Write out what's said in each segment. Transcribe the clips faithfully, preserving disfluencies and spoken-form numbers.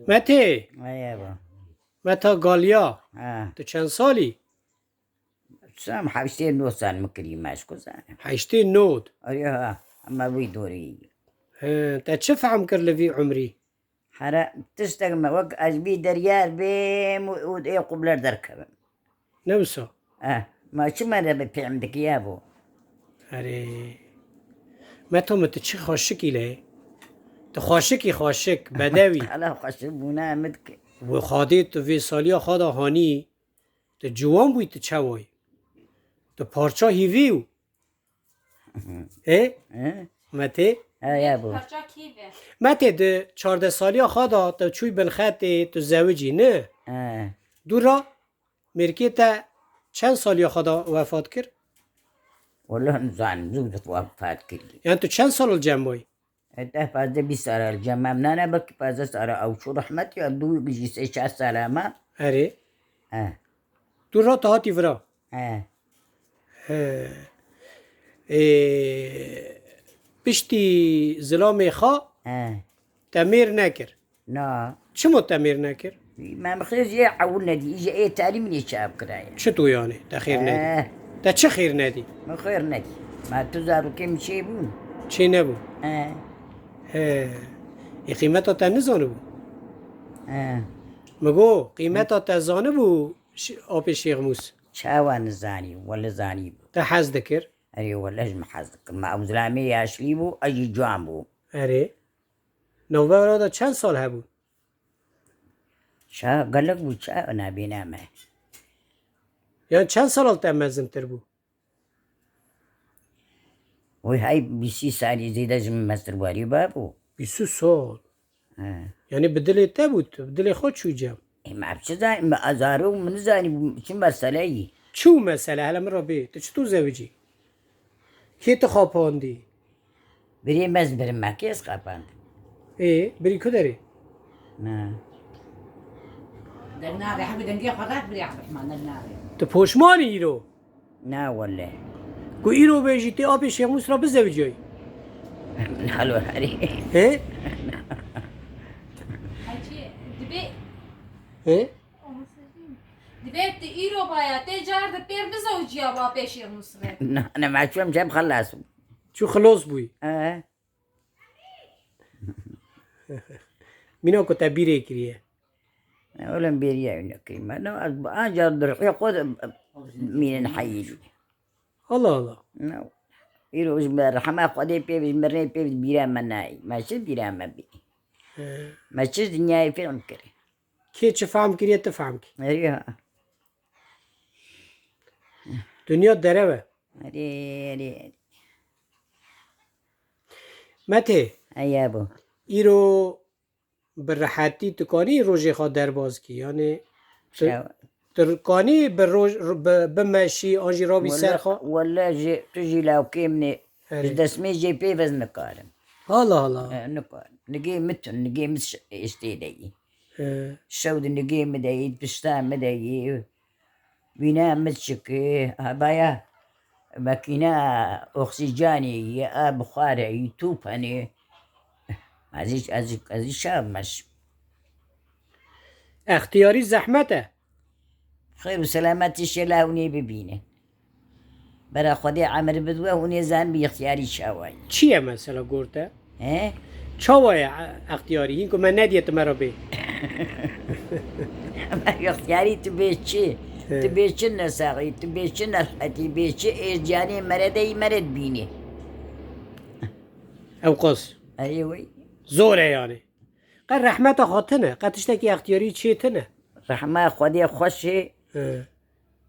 Metê, Aya ba. Meta Galiya, Ha. Tu çend salî? Sam heştê nod sal min kirî meşku zanim. Heştê nod. Arê ha, ama wî dorî. He, te çi fehm kir li vî umrî? Here tiştek me wek ez bî deryar bêm û, û ê qubler derkevim. Ne wisa? Eh, ma çi me de bi pêm dikiye bû? Erê. Meto min tu çi xweşikî lê? Tu xweşikî xweşik, bedewî. Hala xweşik bûna min dike. Wi Xadê tu vê saliya xwe de hanî, tu ciwan bûyî tu çawa yî? Tu parça hîvî û. Ê? He? Metê? He, ya bû. Parça kî ve? Metê di çardeh saliya xwe de tu çûyî bin xetê, tu zewicî, ne? He. Dû ra mêrkê te çend saliya xwe de wefat kir? Wele nizanim, zû di wefat kir. Yani tu çend sal li cem bûyî? E, deh, pazdeh, bîst sal li cem em nane, belkî pazdeh sal ew çû rehmet ya, dû jî sê çar sal ma. Erê. He. Tu ra te hatî vira? He. He. Ê, piştî zilamê xwe He. Te mêr nekir. Na. Çima te mêr nekir? Me mixêr jê ewil nedî, îje ê talî min ê çav kiraye. Çi tu yani te xêr nedî? Eh. Te çi xêr nedî? Min xêr nedî. Ma tu zarokê min çê bûn? Çê nebûn. Eh. He. Ê qîmeta te nizanibû? Eh. Min got, qîmeta te zanibû ş-, apê Şêx Mûs? Çawa nizanî? Wele zanîbû. Te hez dikir? Erê wele ji min hez dikir. Ma ew zilamê yaşlî bû, ez jî ciwan bû. Erê. Navbera de çend sal hebû? Ça gelek bû, ça nabîne me. Yan çend sal te mezintir bû? Wî hey bîsî salî zêde ji min mestir warî ba bû. Bîsî sal. He. Yani bi dilê te bû, tu bi dilê xwe çû cem. E, me çi zanî, me azaro min zanî, çi mesele yî? Çi mesele? Hele min re bê, tu çi tu zewicî? Kê tu xapandî? Birê me ez birim me, kê ez xapand? Ê, birî ku derê? Na. Dernavê, hebe dengê xwe rat birê Abdurrahman, dernavê. Tu poşmanî îro? Na wele. Ku îro bêjî tê apê Şêx Mûs re bizewiciyayî? Na lo herî. He? Hecî, dibê He? Dibê tu îro baya, tê car de pêr bizewiciya ba pê Şêx Mûs re. Na, ne, ma çûm cem xelas bû. Çû xilos bûyî. He. Mîna ku te bîrê kiriye. Ne, oğlum bêriya wî nekirî. Me ne, ez anca di ruhê xwe de mînin heyî bî. Allah Allah. Ne. Îro ji me rehma Xwedê pê bî, ji mirinê pê bî, bîra me nayî. Me çi bîra me bî? He. Me çi dinyayê fêm kir? Kê çi fehm kiriye, tu fehm kir. Erê ha. Dinya derew e. Erê, erê, erê. Metê. Eya bû. Îro bi rehetî tu kanî rojê xwe derbaz kî? Yani tu, Şew. Tu kanî bi roj, bi, bimeşî an jî rabî ser xwe? Wele, wele jê, tu jî lawkê min ê. Erê. Ji destmê jê pê vez nikarim. Hala hala. E, nikarim. Nigê min tun, nigê min ş-, êştê de yî. He. Şew di nigê min de yî, di pişta min de yî. Wîna min çikê, hebaya makîna oksîjanê yî, a bixware yî, tûp henê. Ez î, ez î, ez î şav meş. Extiyarî zehmet e. Xêr û selametî şêla hûnê bibînin. Bera Xwedê emir bidwe, hûnê zan bi ixtiyarî çawa ye. Çi ye mesela gor te? He? Çawa ye e-, extiyarî? Hîn ku me nediye tu me re bê. Ixtiyarî tu bê çi? He. Tu bê çi nesaxî? Tu bê çi nerhetî? Bê çi ê canê mere de yî mere dibînî? Ew qas. Erê wî. Zor e yani. Qe rehmeta xwe tine, qe tiştekî extiyarî çê tine. Rehma Xwedê xweş e. He.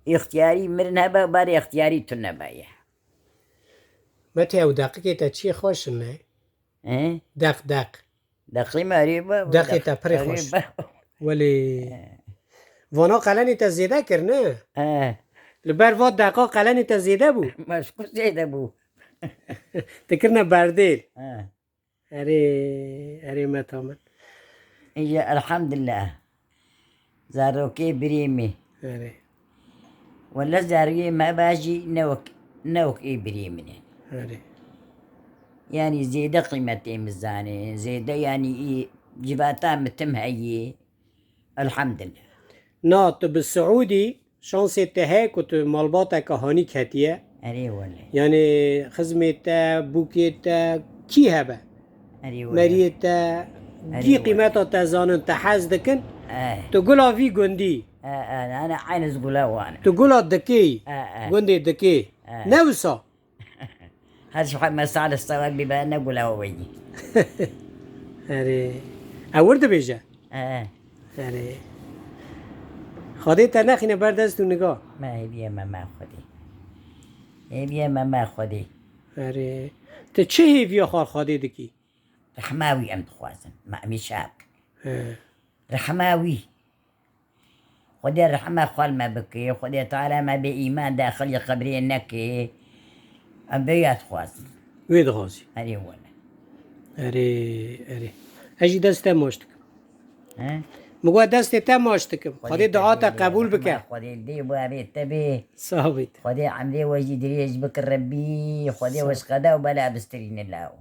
Îxtiyarî mirin hebe, barê îxtiyarî tune be ye. Metê ew deqikê te çiyê xweş in ne? He? Deq, deq. Deqê me erê be, Deqê deq-, te pirê erê xweş. Be. Welê He. Vana qelenê te zêde kir ne? He. Li ber va deqa qelenê te zêde bû. Meşku zêde bû. Te kirine berdêl. He. Erê, erê meta min. Îje elhamdulillah. Zarokê birê min. Erê. Wele zarokê me ba jî ne wek, ne wek ê birê min in. Erê. Yanî zêde qîmetê min zanê. Zêde yanî î Civata min tim heyî. Elhamdulillah. Na, tu bi Siûdî şansê te heye ku tu malbateke hanî ketiye. Erê wele. Yanî xizmê te, bûkê te, kî hebe? Erê wele. Meriyê te, Erê gî wele. Qîmeta te zanin, te hez dikin. Eh, Tu gula vî gundî, eh, eh, ana eynî gula wan. Tu gula dikê, Eh, eh. Gundê dikê. Eh. Ne wisa? Her ji Muhammed Salih Sewel bî be ne gula weyî. Erê. Ew wir dibêje. Eh, Erê. Xwedê te nexîne ber dest û niga. me hêviye me me Xwedê. Hêviye me me Xwedê. Erê. Tu çi hêviya xwe Xwedê dikî? Rehma wî em dixwazin. Me em ê şa bikin. He. Rehma wî. Xwedê rehma xwe li me bike. Xwedê Teala me bê îman daxilî qebrê neke. Em vê ya dixwazin. Wê dixwazî. Erê wele. Erê, erê. Ez jî dest te maç dikim. He? Min got destê te maç dikim. Xwedê dua te qebûl bike. Xwedê dê bu evê te bê. Sax bît. Xwedê emrê we jî dirêj bike Rebbî. Xwedê we ji qeda û bela bistirîne law.